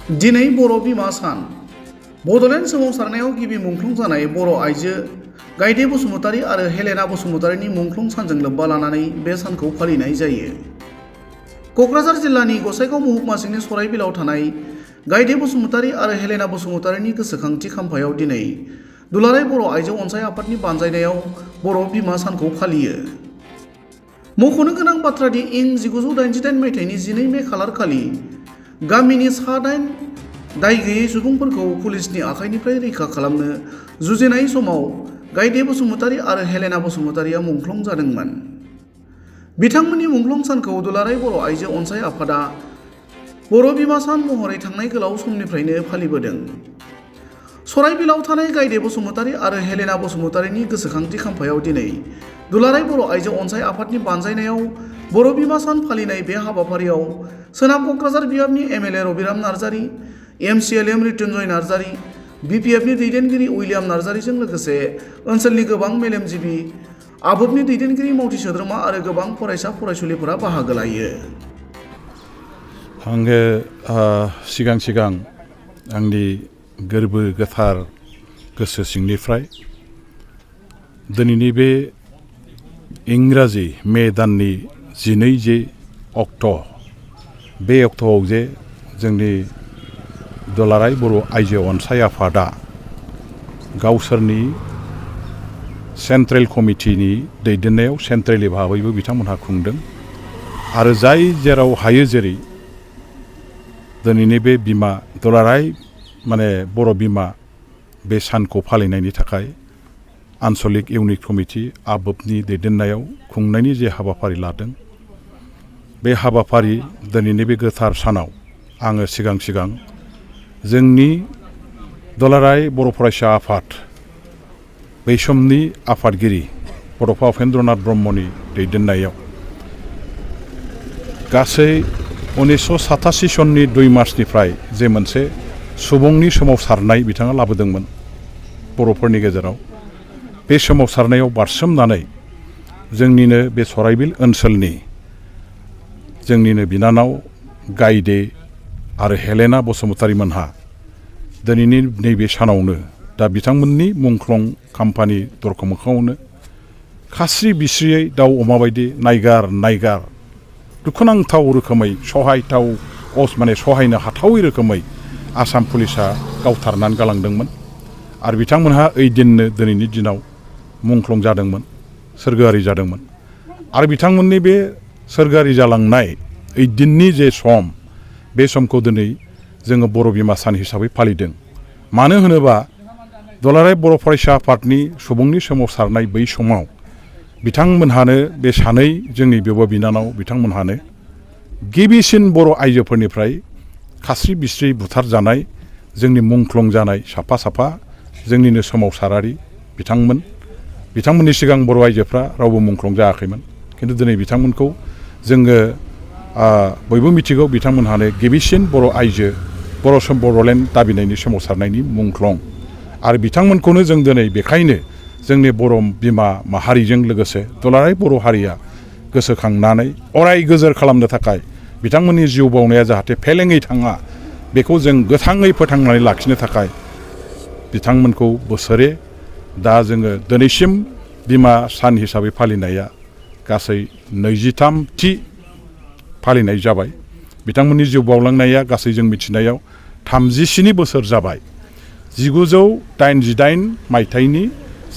दिनै बर' बिमा सान बड'लेण्ड सोमावसारनायाव गिबि मुंख्लं जानाय बर' आइजो गायदे बसुमतारी आरो हेलेना बसुमतारीनि मुंख्लं सानजों लोब्बा लानानै बे सानखौ फालिनाय जायो। क'क्राझार जिल्लानि गसाइगाव महकुमा सिंनि सराइबिलाव थानाय गायदे बसुमतारी आरो हेलेना बसुमतारीनि गोसोखांथि खाम्फायाव दिनै दुलाराय बर' आइजो अनसाइ आफादनि बानजायनायाव बर' बिमा सानखौ फालियो। मख'नो गोनां बाथ्रा दि इं 1988 मायथाइनि 12 मे खालार खालि गामिनि सा-8 दाय गैयै सुबुंफोरखौ पुलिसनि आखाइनिफ्राय रैखा खालामनो जुजिनाय समाव गायदे बसुमतारी आरो हेलेना बसुमतारीया मुंख्लं जादोंमोन। बिथांमोननि मुंख्लं सानखौ दुलाराय बर' आइजो अनसाइ आफादा बर' बिमा सान महरै थांनाय गोलाव समनिफ्रायनो फालिबोदों। सराइबिलाव थानाय गायदे बसुमतारी आरो हेलेना बसुमतारीनि गोसोखांथि खाम्फायाव दिनै दुलाराय बर' आइजो अनसाइ आफादनि बानजायनायाव बर' बिमा सान फालिनाय बे हाबाफारियाव सोनाब क'क्राझार बियाबनि एमएलए रबिराम नार्जारी, एमसिएलए मृत्युन्जय नार्जारी, बिपिएफनि दैदेनगिरि उइलियाम नार्जारीजों लोगोसे ओनसोलनि गोबां मेलेमजिबि, आबवफनि दैदेनगिरि मावथि सोद्रोमा आरो गोबां फरायसा फरायसुलिफोरा बाहागो लायो। आङो सिगां आंनि गोरबो गोथार गोसो सिंनिफ्राय दिनैनि बे इंराजि मे दाननि 12 अक्ट' बे अक्ट'आव जे जोंनि दुलाराय बर' आइजो अनसाइ आफादा गावसोरनि सेन्ट्रेल कमिटिनि दैदेननायाव सेन्ट्रेलि भाबैबो बिथांमोनहा खुंदों आरो जाय जेराव हायो जेरै दिनैनि बे बिमा दुलाराय बर' बिमा बे सानखौ फालिनायनि थाखाय आन्सलिक इउनिट कमिटि आबवफनि दैदेननायाव खुंनायनि जे हाबाफारि लादों बे हाबाफारि दिनैनि बे गोथार सानाव आङो सिगां जोंनि दुलाराय बर' फरायसा आफाद बै समनि आफादगिरि बड'फा उपेन्द्रनाथ ब्रह्मनि दैदेननायाव गासै 1987 सननि 2 मार्चनिफ्राय जे मोनसे सुबुंनि सोमावसारनाय बिथाङा लाबोदोंमोन बर'फोरनि गेजेराव बे सोमावसारनायाव बारसोमनानै जोंनिनो बे सराइबिल ओनसोलनि जोंनिनो बिनानाव गायदे आरो हेलेना बसुमतारीमोनहा दिनैनि नैबे सानावनो दा बिथांमोननि मुंख्लं खाम्फानि दरखं मोखाङावनो खास्रि बिस्रियै दाउ अमा बायदि नायगार दुखुनांथाव रोखोमै सहायनो हाथावै रोखोमै आसाम पुलिसा गावथारनानै गालांदोंमोन आरो बिथांमोनहा ओइ दिननो दिनैनि दिनाव मुंख्लं जादोंमोन, सोरगोआरि जादोंमोन आरो बिथांमोननि बे सोरगोआरि जालांनाय ओइ दिननि जे सम बे समखौ दिनै जोङो बर' बिमा सान हिसाबै फालिदों। मानो होनोबा दुलाराय बर' फरायसा आफादनि सुबुंनि सोमावसारनाय बै समाव बिथांमोनहानो बे सानै जोंनि बिब' बिनानाव बिथांमोनहानो गिबिसिन बर' आइजोफोरनिफ्राय खास्रि बिस्रि बुथारजानाय जोंनि मुंख्लं जानाय साफा जोंनिनो सोमावसारारि बिथांमोननि सिगां बर' आइजोफ्रा रावबो मुंख्लं जायाखैमोन खिन्थु दिनै बिथांमोनखौ जोङो बयबो मिथिगौ बिथांमोनहानो गिबिसिन बर' आइजो बड'लेण्ड दाबिनायनि सोमावसारनायनि मुंख्लं आरो बिथांमोनखौनो जों दिनै बेखायनो जोंनि बर' बिमा माहारिजों लोगोसे दुलाराय बर' हारिया गोसोखांनानै अराय गोजोर खालामनो थाखाय बिथांमोननि जिउ बावनाया जाहाथे फेलेङै थाङा बेखौ जों गोथाङै फोथांनानै लाखिनो थाखाय बिथांमोनखौ बोसोरे दा जोङो दिनैसिम बिमा सान हिसाबै फालिनाया गासै 23थि फालिनाय जाबाय। बिथांमोननि जिउ बावलांनाया गासै जों मिथिनायाव 37 बोसोर जाबाय। 1988 मायथाइनि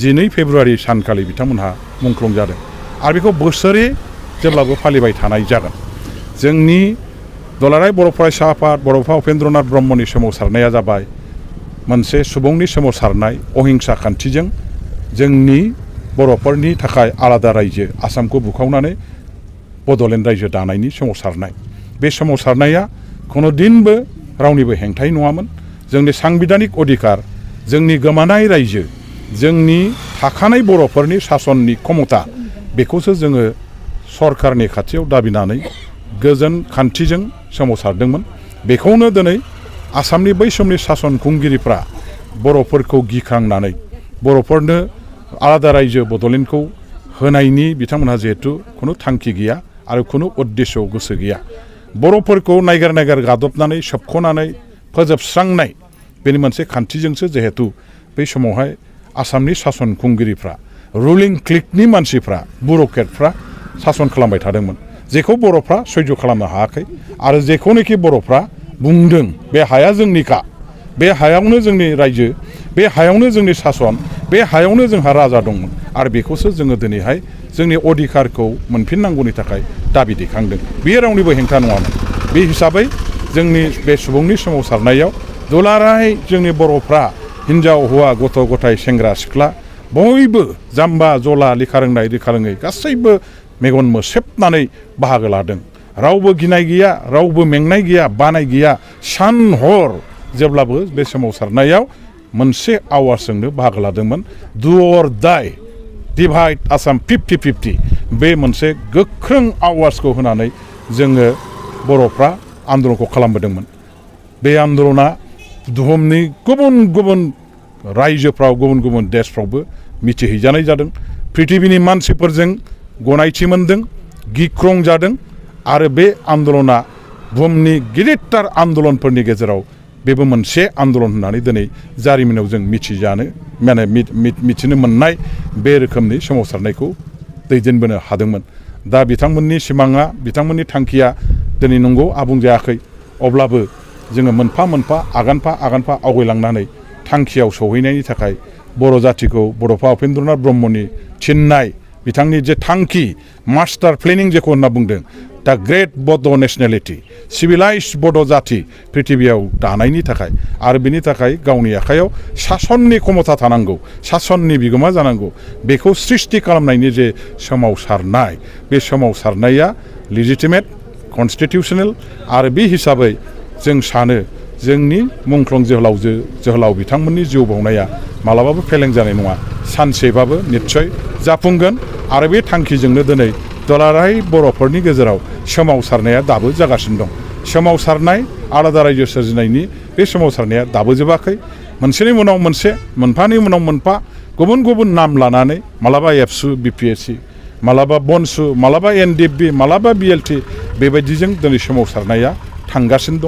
12 फेब्रुवारि सानखालि बिथांमोनहा मुंख्लं जादों आरो बेखौ बोसोरे जेब्लाबो फालिबाय थानाय जागोन। जोंनि दुलाराय बर' फरायसा आफाद बड'फा उपेन्द्रनाथ ब्रह्मनि सोमावसारनाया जाबाय मोनसे सुबुंनि सोमावसारनाय अहिंसा खान्थिजों जोंनि बर'फोरनि थाखाय आलादा रायजो आसामखौ बुखावनानै बड'लेण्ड रायजो दानायनि सोमावसारनाय। बे सोमावसारनाया खुनु दिनबो रावनिबो हेंथायै नङामोन। जोंनि सांबिधानिक अधिकार, जोंनि गोमानाय रायजो, जोंनि थाखानाय बर'फोरनि सासननि क्षमता बेखौसो जोङो सरकारनि खाथियाव दाबिनानै गोजोन खान्थिजों सोमावसारदोंमोन। बेखौनो दिनै आसामनि बै समनि सासन खुंगिरिफ्रा बर'फोरखौ गिखांनानै बर'फोरनो आलादा रायजो बड'लेण्डखौ होनायनि बिथांमोनहा जिहेतु खुनु थांखि गैया आरो खुनु उद्देश्य गोसो गैया। बर'फोरखौ नायगार गादबनानै सोबख'नानै फोजोबस्रांनाय बेनि मोनसे खान्थिजोंसो जिहेतु बै समावहाय आसामनि सासन खुंगिरिफ्रा रुलिं क्लिकनि मानसिफ्रा ब्युरोक्रेटफ्रा सासन खालामबाय थादोंमोन जेखौ बर'फ्रा सैज' खालामनो हायाखै आरो जेखौनोखि बर'फ्रा बुंदों बे हाया जोंनिखा बे हायावनो जोंनि रायजो बे हायावनो जोंनि सासन बे हायावनो जोंहा राजा दंमोन आरो बेखौसो जोङो दिनैहाय जोंनि अधिकारखौ मोनफिननांगौनि थाखाय दाबि दैखांदों बेयो रावनिबो हेंथा नङामोन बे हिसाबै जोंनि बे सुबुंनि सोमावसारनायाव दुलाराय जोंनि बर'फ्रा हिन्जाव हौवा गथ' गथाय सेंग्रा सिख्ला बयबो जाम्बा जला लेखा रोंनाय लेखा रोङै गासैबो मेगन मोसेबनानै बाहागो लादों रावबो गिनाय गैया रावबो मेंनाय गैया बानाय गैया सान हर जेब्लाबो बे सोमावसारनायाव मोनसे आवाजजोंनो बाहागो लादोंमोन डु अर डाइ डिभाइड आसाम 50-50 बे मोनसे गोख्रों आवाजखौ होनानै जोङो बर'फ्रा आन्दलनखौ खालामबोदोंमोन बे आन्दलना बुहुमनि गुबुन गुबुन रायजोफ्राव गुबुन गुबुन देशफ्रावबो मिथिहैजानाय जादों पृथिबिनि मानसिफोरजों गनायथि मोनदों गिख्रं जादों आरो बे आन्दलना बुहुमनि गिदिरथार आन्दलनफोरनि गेजेराव बेबो मोनसे आन्दलन होननानै दिनै जारिमिनाव जों मिथिजानो माने मिथिनो मोननाय बे रोखोमनि सोमावसारनायखौ दैदेनबोनो हादोंमोन दा बिथांमोननि सिमाङा बिथांमोननि थांखिया दिनै नंगौ आबुं जायाखै अब्लाबो जोङो मोनफा मोनफा आगानफा आवगायलांनानै थांखियाव सौहैनायनि थाखाय बर' जाथिखौ बड'फा उपेन्द्रनाथ ब्रह्मनि थिननाय बिथांनि जे थांखि मास्टार प्लेनिं जेखौ होनना बुंदों दा ग्रेट बड' नेशनेलिटि सिभिलाइज बड' जाथि पृथिबियाव दानायनि थाखाय आरो बेनि थाखाय गावनि आखायाव सासननि क्षमता थानांगौ सासननि बिगोमा जानांगौ बेखौ सृष्टि खालामनायनि जे सोमावसारनाय बे सोमावसारनाया लेजिटिमेट कनस्टिटिउसनेल आरो बे हिसाबै जों सानो जोंनि मुंख्लं जोहोलाव बिथांमोननि जिउ बावनाया मालाबाबो फेलें जानाय नङा सानसेबाबो निस्सय जाफुंगोन आरो बे थांखिजोंनो दिनै दुलाराय बर'फोरनि गेजेराव सोमावसारनाया दाबो जागासिनो दं सोमावसारनाय आलादा रायजो सोरजिनायनि बे सोमावसारनाया दाबो जोबाखै मोनसेनि उनाव मोनसे मोनफानि उनाव मोनफा गुबुन गुबुन नाम लानानै मालाबा एबसु बिपिएससि मालाबा बनसु मालाबा एनडिएफबि मालाबा बिएलटि बेबायदिजों दिनै सोमावसारनाया थांगासिनो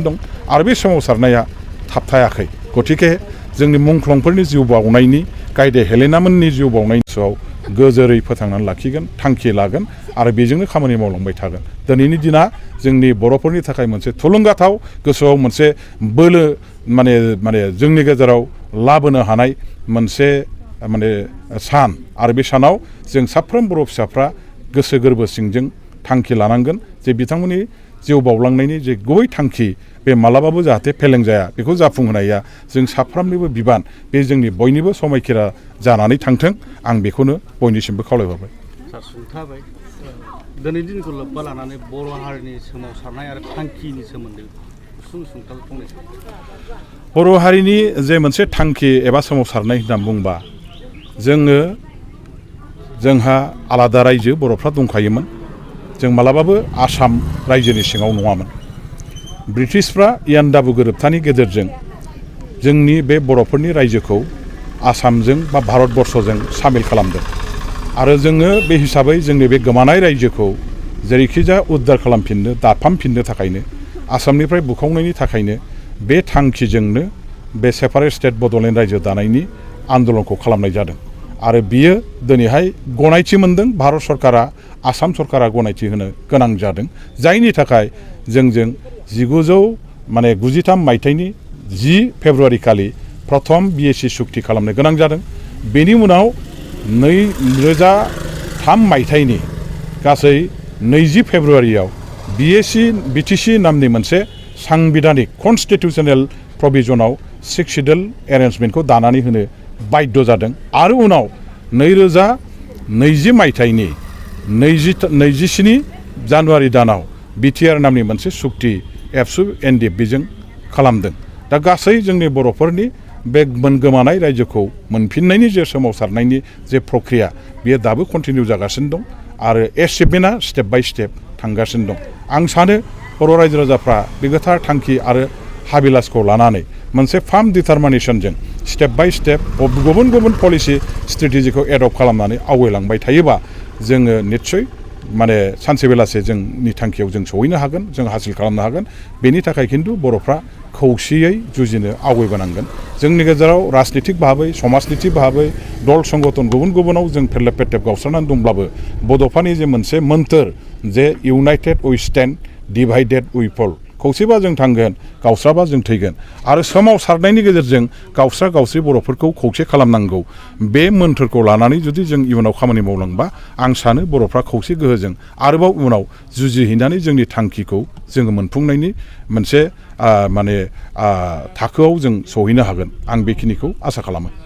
दं आरो बे सोमावसारनाया थाबथायाखै गतिके जोंनि मुंख्लंफोरनि जिउ बावनायनि गायदे हेलेनामोननि जिउ बावनायनि सायाव गोजोरै फोथांनानै लाखिगोन थांखि लागोन आरो बेजोंनो खामानि मावलांबाय थागोन दिनैनि दिना जोंनि बर'फोरनि थाखाय मोनसे थुलुंगाथाव गोसोआव मोनसे बोलो माने जोंनि गेजेराव लाबोनो हानाय मोनसे सान आरो बे सानाव जों साफ्रोम बर' फिसाफ्रा गोसो गोरबो सिंजों थांखि लानांगोन जे बिथांमोननि जिउ बावलांनायनि जे गुबै थांखि बे मालाबाबो जाहाथे फेलें जाया बेखौ जाफुंहोनाया जों साफ्रोमनिबो बिबान बे जोंनि बयनिबो समायखिरा जानानै थांथों आं बेखौनो बयनिसिमबो खावलायहरबाय सार सुंथाबाय दिनै दिनखौ लोब्बा लानानै बर' हारिनि सोमावसारनाय आरो थांखिनि सोमोन्दै सुंथाब फंनैसो बर' हारिनि जे मोनसे थांखि एबा सोमावसारनाय होनना बुंबा जोंहा आलादा रायजो बर'फ्रा दंखायोमोन जों मालाबाबो आसाम रायजोनि सिङाव नङामोन ब्रिटिशफ्रा इयान्डाबु गोरोबथानि गेजेरजों जोंनि बे बर'फोरनि रायजोखौ आसामजों बा भारतबर्षजों सामिल खालामदों आरो जोङो बे हिसाबै जोंनि बे गोमानाय रायजोखौ जेरैखिजाया उद्धार खालामफिननो दाफामफिननो थाखायनो आसामनिफ्राय बुखावनायनि थाखायनो बे थांखिजोंनो बे सेपारेट स्टेट बड'लेण्ड रायजो दानायनि आन्दलनखौ खालामनाय जादों आरो बियो दिनैहाय गनायथि मोनदों भारत सरकारा आसाम सरकारा गनायथि होनो गोनां जादों जायनि थाखाय जोंजों 1993 मायथाइनि 10 फेब्रुवारि खालि प्रथम बिएसि सुक्ति खालामनो गोनां जादों बेनि उनाव 2003 मायथाइनि गासै 20 फेब्रुवारियाव बिटिसि नामनि मोनसे सांबिधानिक कनस्टिटिउसनेल प्रभिजनाव 6 शिड्युल एरेन्जमेन्टखौ दानानै होनो बाध्य जादों आरो उनाव 2020 मायथाइनि 27 जानुवारि दानाव बिटिआर नामनि मोनसे सुक्ति एबसु एनडिएफबिजों खालामदों दा गासै जोंनि बर'फोरनि बे गोमानाय रायजोखौ मोनफिननायनि जे सोमावसारनायनि जे प्रक्रिया बेयो दाबो कन्टिनिउ जागासिनो दं आरो एचिभमेन्टआ स्टेप बाय स्टेप थांगासिनो दं आं सानो बर' रायजो राजाफ्रा बे गोथार थांखि आरो हाबिलासखौ लानानै मोनसे फार्म डिटारमिनेसनजों स्टेप बाय स्टेप गुबुन गुबुन पलिसि स्ट्रेटेजिखौ एडप्ट खालामनानै आवगायलांबाय थायोबा जोङो निस्सय सानसे बेलासे जोंनि थांखियाव जों सहैनो हागोन जों हासिल खालामनो हागोन बेनि थाखाय खिन्थु बर'फ्रा खौसेयै जुजिनो आवगायबोनांगोन जोंनि गेजेराव राजनितिक भाबै समाजनितिक भाबै दल संगठन गुबुन गुबुनाव जों फेरलेब फेरथेब गावस्रानानै दंब्लाबो बड'फानि जे मोनसे मोन्थोर जे इउनाइटेड उइ स्टेन्ड डिभाइडेड उइ फल खौसेबा जों थांगोन गावस्राबा जों थैगोन आरो सोमावसारनायनि गेजेरजों गावस्रा गावस्रि बर'फोरखौ खौसे खालामनांगौ बे मोन्थोरखौ लानानै जुदि जों इयुनाव खामानि मावलांबा आं सानो बर'फ्रा खौसे गोहोजों आरोबाव उनाव जुजिहैनानै जोंनि थांखिखौ जोङो मोनफुंनायनि मोनसे थाखोआव जों सहैनो हागोन आं बेखिनिखौ आसा खालामो